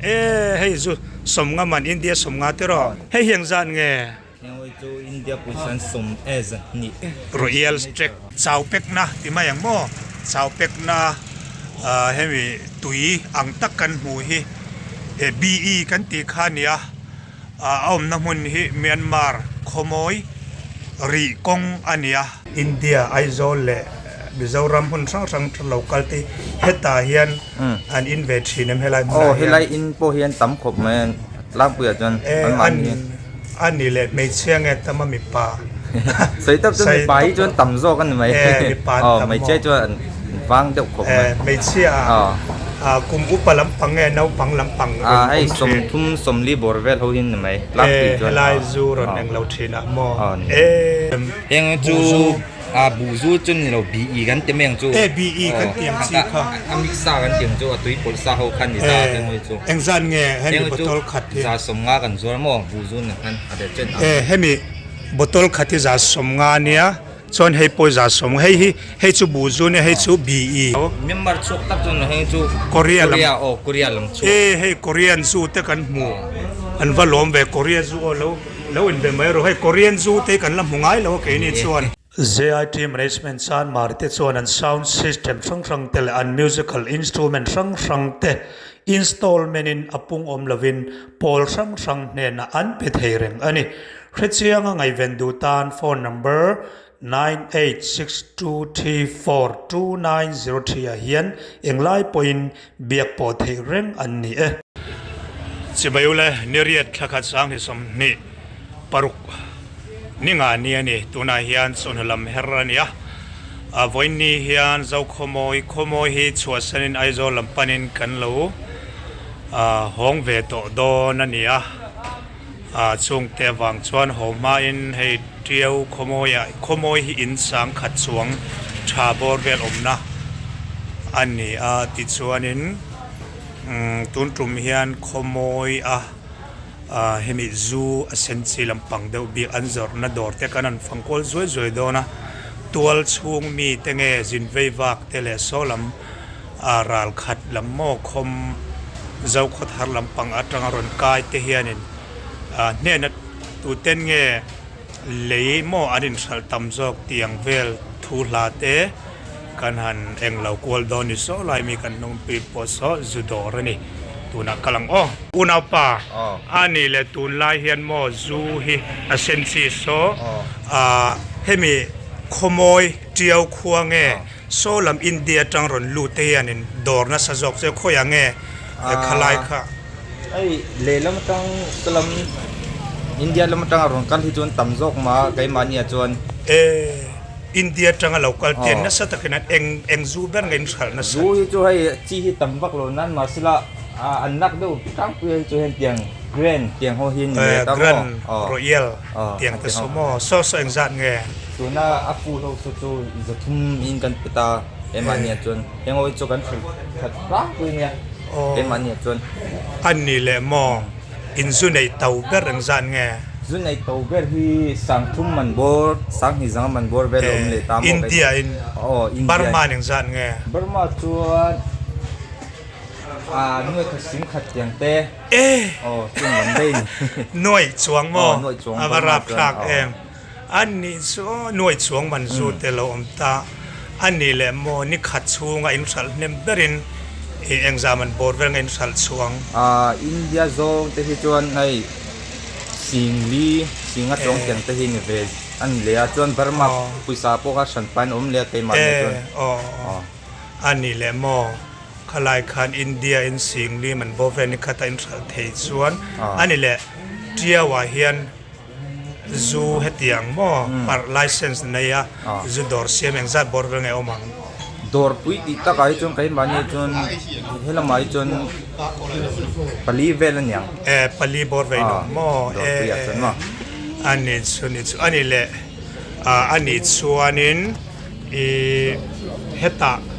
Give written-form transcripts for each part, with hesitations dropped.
E hei zu sawmnga man India sawmnga tiraw hei hi engzat nge? Hengawih chu India pawisa an sawm e zahnih. Royal Stag chau pekna ti mai ang maw? Chau pekna hemi tui ang tak kan hmuh hi BE kan tih kha a nia. A awmna hmun hi Myanmar khawmawi rih kawng a ni a. India, Aizawl leh Mizoram hmun hrang hrang lo kal te hetah hian an in ve thin em helai hmunah hian? Aw helai in pawh hian tam khawp mai a tlangpuiah chuan an mahni hian. A ni leh hmeichhia nge tam a mipa? Sawi tawp chu mipa hi chuan tam zawk a ni mai. Mipa an tam maw? Hmeichhia chuan an vang deuh khawp mai. Hmeichhia kum upa lampang nge naupang lampang rawn awm thin? Hei 30 40 bawr vel ho hi ni mai tlangpui chuan. Helai zu rawn eng lo thin ah maw? Heng chu a buhzu chu ni lo BE kan ti mai ang chu. E BE kan ti ang chi kha. A mix sa kan ti ang chu a tui pawlh sa ho khan ni ta a heng chu. Engzat nge hemi bottle khat hi? 150 kan zuar maw buhzu nen khan a der chen a. E hemi bottle khat hi 150 ania chuan hei pawh 150 hei hi hei chu buhzu nia hei chu BE. Myanmar chhuak tak chuan heng chu Korea lam. Korea aw Korea lam chhuak. E hei Korean zu te kan hmu an va lawm ve Korea zu aw lo. Lo inbe mai rawh, hei Korean zu te kan la hmu ngai lo a keini chuan. JIT Management Chanmar te chuan an sound system hrang hrang te leh an musical instrument hrang hrang te installment in a pung awm lovin pawl hrang hrang hnenah an pe thei reng a ni. Hrechianga ngaihven duh tan phone number 9862342903 ah hian englai pawhin biak pawh theih reng an ni e. Chibai ule Niriat thla khat sang hi 26 ni nga ni a ni. Tunah hian chawhnu lam her a ni a. A vawiin ni hian Zokhawmawi Khawmawi hi chhuahsanin Aizawl lam panin kan lo hawng ve tawh dawn a ni a. A chhungte avang chuan haw hmain hei Tiau khawmawiah khawmawi hi in sang khat chuang tha bawr vel awmna a ni a tichuanin umm tun tum hian khawmawi a ah hemi zu a sen chi lampang deuh bik an zawrhna dawr te kan han fang kual zuai zuai dawn a tual chhung mi te nge zin vei vak te leh saw lam ah ral khat lam maw khawm zo khaw thar lampang atanga rawn kai te hianin ah hnena tuten nge lei maw an inhralh tam zawk tiang vel thu hla te kan han eng lo kual dawn ni saw lai mi kan hnungpui pawh saw zu dawr a ni tunah kal ang aw. Unaupa a nih leh tunlai hian maw zu hi a sen chi saw ah hemi khawmawi tiau khua nge Saw lam India atang rawn lut te hian in dawr nasa zawk che khawiah nge khalai kha? Hei lehlam atang saw lam India lam atanga rawn kal hi chuan tam zawk mah keimahniah chuan. E India atanga lo kal te nasa takin an eng eng zu ber nge in hralh nasa? Zu hi chu hei chi hi tam vak lo nan mahsela an nak deuh tlangpui hi chu heng tiang Grand tiang ho hi ni ve ta maw? Grand Royal tiang te saw maw? Saw saw engzat nge? Tuna a fu ho saw chu 300 in kan pe ta keimahniah chuan heng ho hi chu kan hralh khat tlangpui nia keimahniah chuan. A ni leh maw? In zu nei to ber engzat nge? Zu nei to ber hi 3000 man bawr, 20 zanga man bawr vel a awm leh ta maw? India in Burma in engzat nge? Burma chuan a nuai khat sing khat tiang te. E! Nuai chuang maw? A va rap thlak em? A nih chu nuai chuang man zu te lo awm ta. A nih leh maw ni khat chhunga in hralh hnem berin i engzam an bawr vel nge in hralh chuang? India zawng te hi chuan hei singli singa chuang tiang te hi ni ve a ni leh a chuan Burma pawisa pawh kha hran pain a awm leh a keimah nih chuan. A nih leh maw? Khalai khan India in singlim an bo vel ni khat a inhralh thei chuan a ni leh Tiau-ah hian zu hetiang maw parh license nei a zu dawr siam engzat bawr vel nge awm ang? Dawr pui tih takah hi chuan keimahni chuan helamah hi chuan pali vel a niang. E pali bawr ve in awm maw? Dawr puiah chuan maw? A ni chu ni chu a ni leh a nih chuanin. I hetah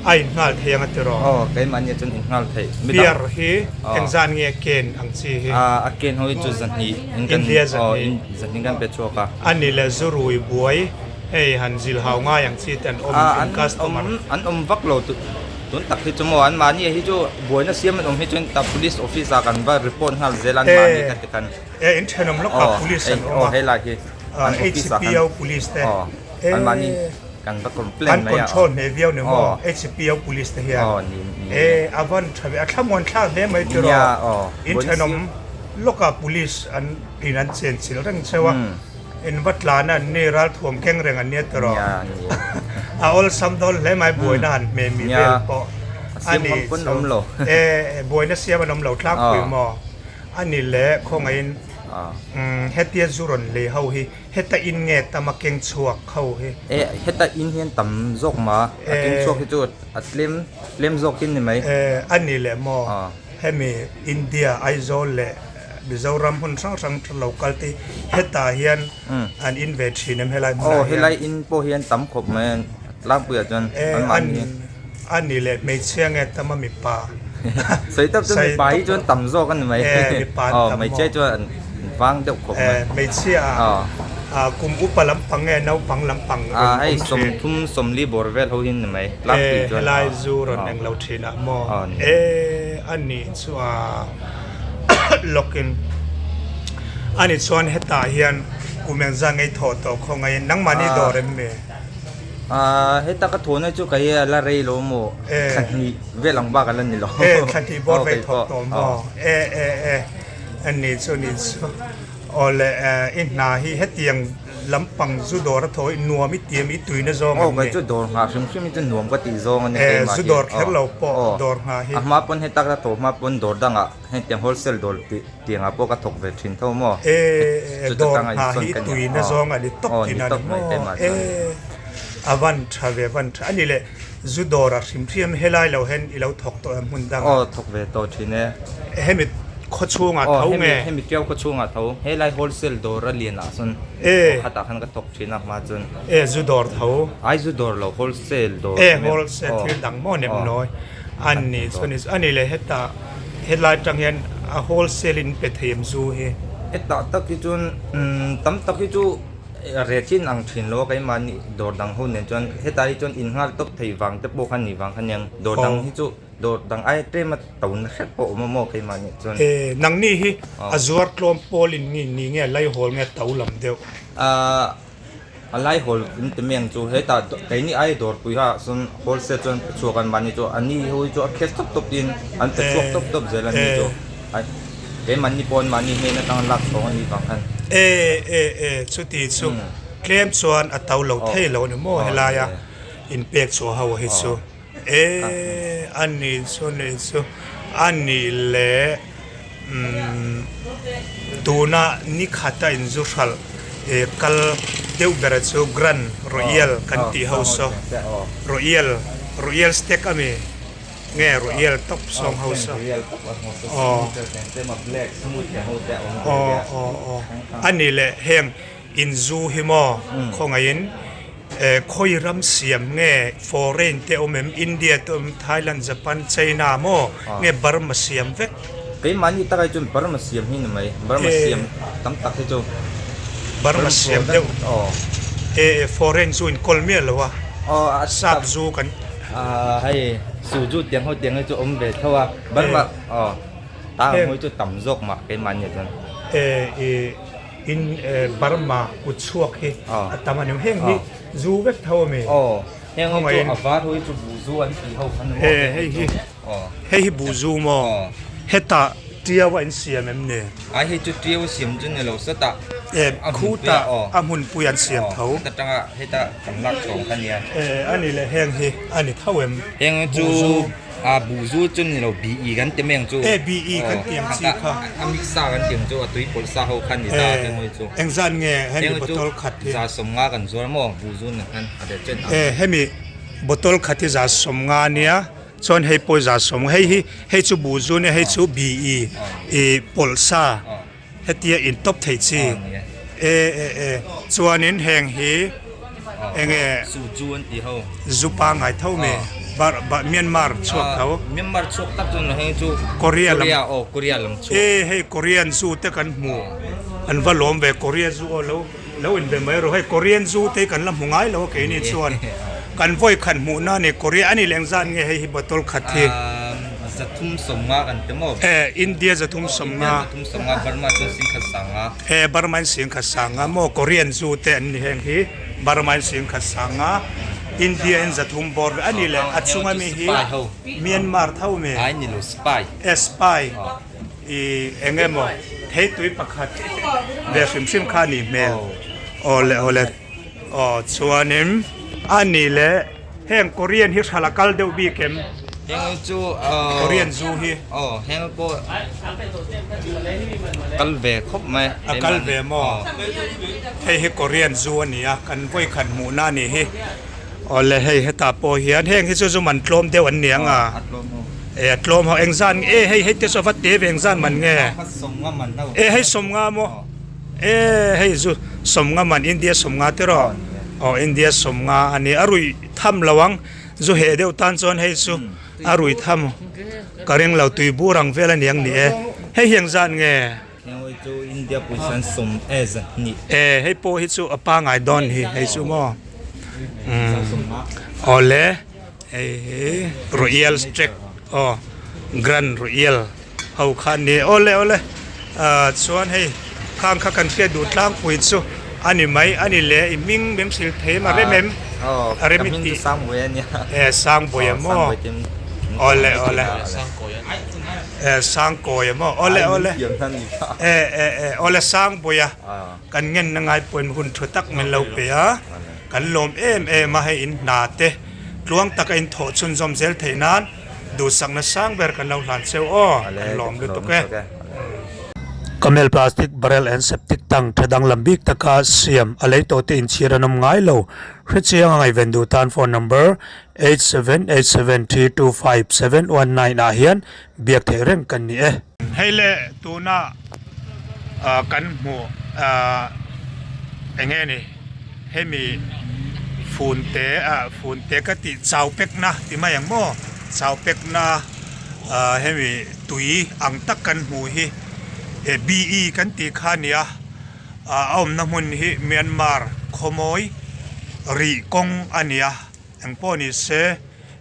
a innghal thei ang a ti rawh. Aw, keimahni ah chuan innghal theih. Beer hi engzan nge ken ang chi hi? A ken ho hi chu zahnih in kan India zahnih. Aw, zahnih kan pe chhuak a. A ni leh zu rui buai hei han zil hau ngai ang chi te an awm in customer. An awm vak lo. Tun tak hi chu maw an mahni ah hi chu buaina siam an awm hi chuan ta police office ah kan va report nghal zel a an mahni kha ti khan. E in thenawm lawk ah police an awm a. Aw helai hi an office ah khan. HPO police te. Aw an mahni kan va complaint mai a. An control hmeh viau ni maw HPO police te hian. Aw ni ni. E a van tha ve a thlamuan thlak hle mai tiraw. Nia aw. In thenawm lawk ah police an in an chenchilh reng cheu a. In va tlan a an ni, ralthuam keng reng an nia tiraw? A awlsam dawn hle mai buaina han hmeh mi vel pawh a ni chu. E buaina siam an awm lo tlangpui maw? A ni le khawngaihin hetia zu rawn lei ho hi heta in nge tam a keng chhuak ho hi? E heta in hian tam zawk ma, a keng chhuak hi chu a tlem tlem zawk hi ni mai. E a ni le maw? Hemi India Aizawl leh Mizoram hmun hrang hrang lo kal te hetah hian an in ve thin em helai hmunah hian? Aw helai in pawh hian tam khawp mai a tlangpuiah chuan an mahni hian. A ni leh hmeichhia nge tam a mipa? Sawi tawp chu mipa hi chuan tam zawk a ni mai. E mipa an tam maw? Hmeichhia chuan an vang deuh khawp mai. E hmeichhia ah kum upa lampang nge naupang lampang rawn awm thin? Hei 30 40 bawr vel ho hi ni mai tlangpui chuan. E helai zu rawn englo thin ah maw? E a ni chu a. Lawkin ani chuan hetah hian kum engzah ngei thawh tawh khaw ngaiin nangmahni dawr em mi? Aaa heta ka thawhna chu ka hi a la rei lo maw? Thla hnih vel ang bak a la ni lo. E thla hnih bawr vei thawh tawh maw? E e e ani chu ni chu awle i hna hi hetiang lampang zu dawr a thaw hi nuam i ti em i tuina zawng em ni? Aw kei chu dawr nghah hrim hrim hi chu nuam ka tih zawng a ni keimah hi. Zu dawr kher lo pawh dawr nghah hi. A hma pawn heta ka thawh hma pawn dawr dangah hetiang wholesale dawr tih tiangah pawh ka thawk ve thin tho maw? E dawr nghah hi i tuina zawng a ni tawp thin a ni maw? E a van tha ve van tha a ni le zu dawr a hrim hrim helai lo hian i lo thawk tawh em hmun dangah? Aw thawk ve tawh thin e. Hemi khaw chhungah tho nge? Aw hemi Tiau khaw chhungah tho. Helai wholesale dawr a lian ah sawn pakhat ah khan ka thawk thin a hma chuan. E zu dawr tho. Ai zu dawr lo wholesale dawr. E wholesale thil dang maw nem nawi a ni chuan a ni le hetah helai tang hian a wholesale in pe thei em zu hi? Hetah tak hi chuan tam tak hi chu rate hi an ang thin lo a keimahni dawr dang ho nen chuan hetah hi chuan in nghal tawp thei vang te pawh kha ni vang kha nia dawr dang hi chu. Dawr dang ai tlem a to na hrep pawh awm a maw keimah nih chuan. E, nangni hi a zuar tlawm pawl in nge ni nge a laihawl nge to lam deuh? Ahh a laihawl in ti mai ang chu hetah keini ai dawrpui ha chuan wholesale chuan pe chhuak an mahni chu a ni ho hi chu a khet tawp tawp in an pe chhuak tawp tawp zel a ni chu keimahni pawh an mahni hnen atang lak chhawng a nih vang khan. E e e chuti chu tlem chuan a to lo thei lo a ni maw helaia in pek chhuah ho hi chu. E a nih chu nih chu a nih leh umm tuna ni khata inzu hralh e kal deuh bera chu Grand Royal kan tih ho saw Royal Royal Stag ami nge Royal tawp sawng ho saw aw aw aw aw a nih leh heng Inzu hi maw khawngaihin khawi ram siam nge foreign te awm em India te awm Thailand Japan China maw nge Burma siam vek. Keimahni takah hi chuan Burma siam hi ni mai Burma siam tam tak hi chu Burma siam deuh e foreign zu in kawl miah lo a sap zu kan hei suju tiang ho tiang hi chu awm ve tho a Burma aw tah ang ho hi chu tam zawk mah keimahni ah chuan. In Burma kut chhuak hi a tam a ni. Heng hi zu vek tho a mi? Aw, heng hi chu a var ho hi chu buhzu an tih ho kha ni maw? E hei hi, hei hi buhzu maw? Hetah tiau a insiam em ni? Ai hei chu tiau a siam chu ni lo sawtah. E khutah a hmunpui an siam tho. Heta tanga heta kan lak chhawng kha nia. E a ni le heng hi a ni tho em? Heng hi chu A buhzu chu ni lo BE kan ti mai ang chu. E BE kan ti ang chi kha. A mix sa kan ti ang chu a tui pawlh sa ho kha ni ta a heng chu. Engzat nge hemi bottle khat hi? 150 kan zuar maw buhzu nen khan a det chen ang. E hemi bottle khat hi 150 ania chuan hei pawh 150 hei hi hei chu buhzu nia hei chu BE i pawlh sa hetia in tawp thei chi. E e e chuanin heng hi. Enge Suju an ti ho. Zu pangai tho me bar ba Myanmar chhuak tho. Myanmar chhuak tak chu heng chu Korea lam. Korea aw Korea lam chhuak. E hei Korean zu te kan hmu an va lawm ve Korea zu aw lo lo in ve mai rawh hei Korean zu te kan la hmu ngai lo a keini chuan. Kan vawi khat hmuhna a ni Korea a ni leh engzat nge hei hi bottle khat hi? 350 kan ti maw? E India 350. India 350 Burma chuan singkhat sanga. E Burma in singkhat sanga maw Korean zu te an ni heng hi Burma in singkhat sanga India in 300 bawr ve a ni leh a chunga mi hi Myanmar tho mi? Ai ni lo spy. E spy. I eng emaw theitui pakhat ve hrim hrim kha a nih hmel. Aw le aw le. Aw chuanin a nih leh heng Korean hi hral a kal deuh bik em? Heng chu Korean zu hi. Aw heng pawh kal ve khawp mai. A kal ve maw? Hei hi Korean zu a ni a, kan vawikhat hmuhna a nih hi. Aw le hei hetah pawh hian heng hi chu zu man tlawm deuh an ni ang a. A tlawm ho. E a tlawm ho engzan nge e hei hei te chu a va te ve engzan man nge? Sawmnga man ho. E hei sawmnga maw? E hei zu sawmnga man India sawmnga te rawh. Aw India sawmnga a ni a ruih tham lo ang zu heh deuh tan chuan hei chu a ruih tham ka ring lo tui bur ang vel a ni ang ni e. Hei hi engzan nge? E hei pawh hi chu a pangai dawn hi hei chu maw awle hei hi royal stag aw grand royal ho kha a ni awle awle ah chuan hei khang kha kan hriat duh tlangpui chu a ni mai a ni le i hming min hrilh thei em a rem em a rem i tih e sangbawi a maw awle awle. Eh Sangkawi a maw? Awle awle. Eh eh eh awle Sangbawi a kan ngen na ngai pawhin hun thu tak min lo pe a, kan lawm em em a hei in hna te tluang taka in thawh chhunzawm zel theih nan duhsakna sang ber kan lo hlan cheu aw, kan lawm lutuk e. Camel plastic barrel and septic tank tha danglam bik taka siam a lei tawh te inchhir an awm ngai lo. Hrechiang a ngaihven duh tan phone number 8787325719 ah hian biak theih reng kan ni e. Hei le tuna kan hmuh eng nge ni hemi phone te phone te ka tih chau pek na ti mai ang maw chau pek na hemi tui ang tak kan hmuh hi BE kan tih kha a nia a awmna hmun hi Myanmar khawmawi rih kawng a nia. Engpawh ni se,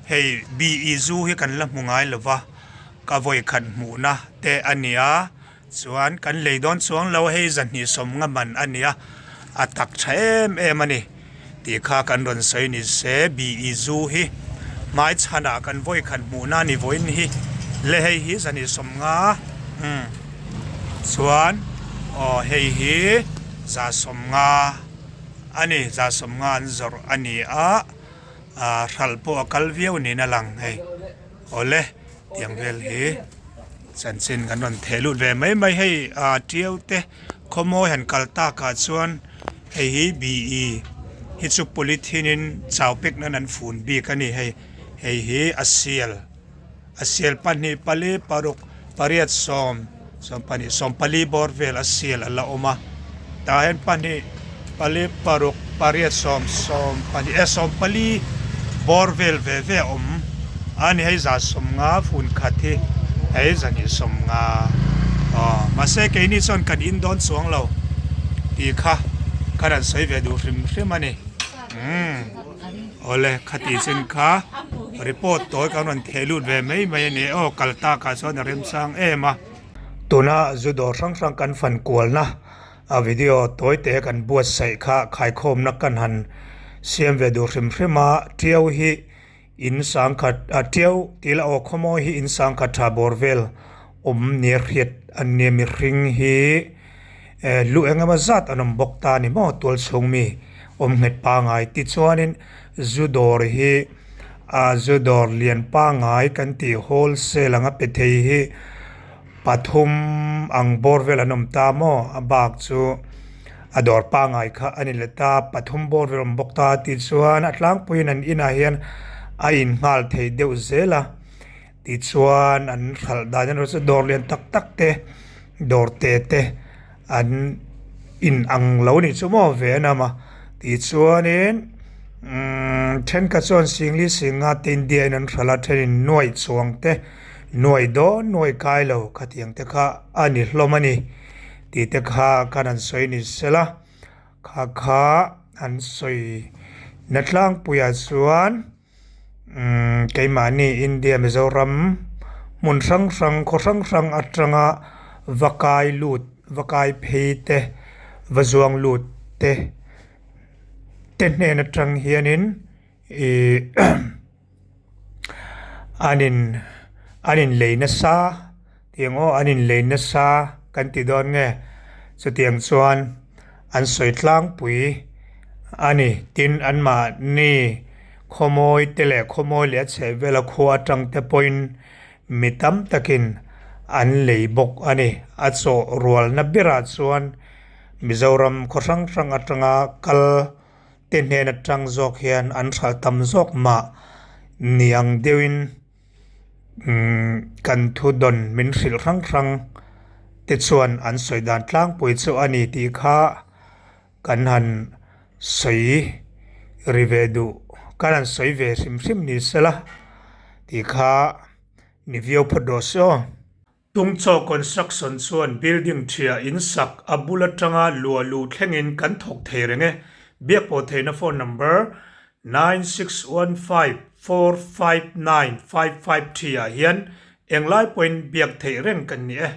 hei BE zu hi kan la hmu ngai lo va, ka vawi khat hmuhna te a ni a, chuan kan lei dawn chuang lo hei zahnih sawmnga man a ni a, a tak tha em em a ni tih kha kan rawn sawi ni se, BE zu hi hmai chhanah kan vawi khat hmuhna a ni vawiin hi le hei hi zahnih sawmnga umm chuan aw hei hi za sawmnga. A ni, 70 an zawrh a ni a, ah hralh pawh a kal viau niin a lang hei. Awle, tiang vel hi chanchin kan rawn theh lut ve mai mai hei ah tiau te khawmawi han kal takah chuan hei hi BE hi chu polythene in chau pek nan an fun bik a ni hei, hei hi a sial. A sial pahnih pali paruk pariat sawm sawmpahnih sawmpali bawr vel a sial a la awm a tah hian pahnih pali paruk pariat sawm sawmpahnih eh sawmpali bawr vel ve ve a awm a ni hei za sawmnga fun khat hi hei zahnih sawmnga aw mahse keini chuan kan in dawn chuang lo tih kha ka rawn sawi ve duh hrim hrim a ni umm. Awle khati chin kha report tawi kan rawn theh lut ve mai mai a ni aw kal takah chuan a remchang em a. Tuna zu dawr hrang hrang kan fan kualna a video tawi te kan buatsaih kha khaikhawmna kan han siam ve duh hrim hrim a tiau hi in sangkhat a tiau tih lah aw khawmawi hi in sangkhat tha bawr vel awm nia hriat an nia mihring hi. Eh lu eng emaw zat an awm bawk ta a ni maw tual chhung mi awm nghet pangai tichuanin zu dawr hi ah zu dawr lian pangai kan tih wholesale anga pe thei hi pathum ang bawr vel an awm ta maw a bak chu a dawr pangai kha a ni leh ta pathum bawr vel a awm bawk ta tichuan a tlangpuiin an inah hian a innghal thei deuh zel a. Tichuan an hralh dan erawh chu dawr lian tak tak te dawr te te an in ang lo nih chu maw ve a nam a tichuanin umm thenkhat chuan singli singa te India in an hralh a thenin nuaih chuang te nuaih dawn nuaih kai lo khatiang te kha a ni hlawm a ni tih te kha khan an sawi ni sela. Kha kha an sawi Na tlangpuiah chuan umm keimahni India Mizoram hmun hrang hrang khaw hrang hrang atanga va kai lut va kai phei te va zuang lut te te hnen atang hianin ihh an in an in lei nasa tiang aw an in lei nasa kan ti dawn nge chutiang chuan an sawi tlangpui a ni tin anmahni khawmawi te leh khawmawi leh a chhehvela khua atang te pawhin mi tam takin an lei bawk a ni a chawh rualna berah chuan Mizoram khaw hrang hrang atanga kal. te hnen atang zawk hian an hralh tam zawk mah ni ang deuhin umm kan thu dawn min hrilh hrang hrang te chuan an sawi dan tlangpui chu a ni tih kha kan han sawi ri ve duh kan han sawi ve hrim hrim ni sela tih kha ni viau phawt rawh se aw. Tungchaw Construction chuan building ṭhia in sak a bul aṭanga luah luh thlengin kan thawk thei reng e. Biak pawh theihna phone number 9615459553 ah hian englai pawhin biak theih reng kan ni e.